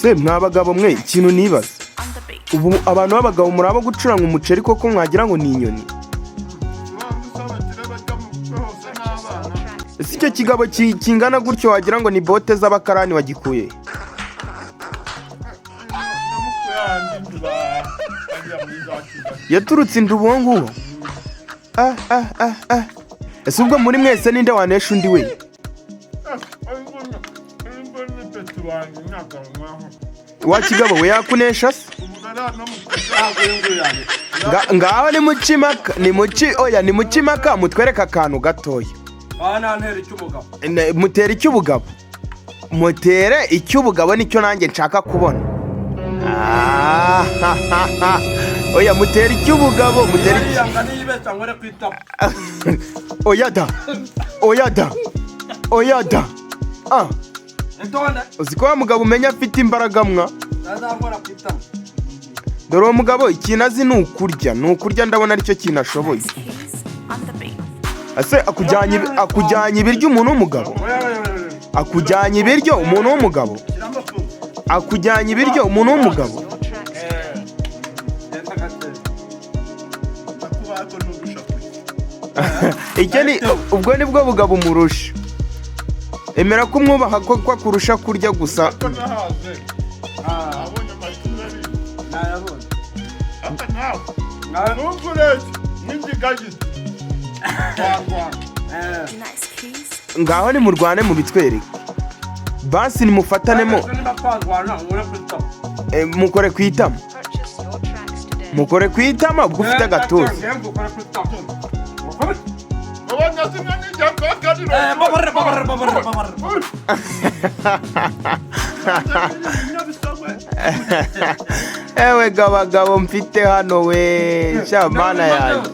Se mwa bagabo mwe, ikintu nibaza, ubu abantu b'abagabo muri abo gucuranga umuceri koko mwagira ngo ni inyoni? Ubanza usaba abakire bajya mu bukwe hose n'abana. Ese icyo kigabo kingana gutyo wagira ngo ni bote z'abakarani wagikuye? Namukuye ahandi nduba ajya muri za Kigali. Yaturutse inda uwo nguwo. Ah ah ah ah, ese ubwo muri mwese ninde wanesha undi we? Uyu ni petit wanjye imyaka nkaho. Wa kigabo we yakunesha se? Ubu rero no mu Ntabwo uyu nguyu yanjye. Ngaho nimucimaka, nimuci, oya, nimucimaka mutwereke akantu gatoya. Aha nta icy'umugabo. Mutere icy'ubugabo, mutere icy'ubugabo, nicyo nanjye nshaka kubona. Ah, ha, ha, ha. Oya, mutere icy'ubugabo, mutere Yiyanga niyibeshya nkore ku itama. Oya da, oya da, oya da, ah. Itonde. Uzi ko wa mugabo umenya afite imbaraga mwa? Ntazakora ku itama. Dore uwo mugabo ikintu azi ni ukurya, ni ukurya, ndabona aricyo kintu ashoboye. Ese akujyanye ibiryo umuntu w'umugabo? Oya, oya, oya, oya. Akujyanye ibiryo umuntu w'umugabo? Shyiramo tu. Akujyanye ibiryo umuntu w'umugabo? Genda gake. Ndakubaye ko ntundusha kurya. Icyo ni ubwo nibwo bugabo umurusha. Emera ko umwubaha ko akurusha kurya gusa. Ko nahaze. Ah, abonye amatunari. Nayabonye. Aka nawe. Nawe. Nubwo urebye n'ingigagize warwana. Ngaho nimurwane mubitwereke basi, nimufatanemo. Niba twarwana nkore ku itama. Mukore ku itama, mukore ku itama ubwo ufite agatuza. Ngenga ukore ku itama. Ukore. Ubonye zimwe n'ijya kwa kariro. Babarira, babarira, babarira, babarira. Ibinyabisogwe. Ewe gabagabo mfite hano we, sha mana yanjye.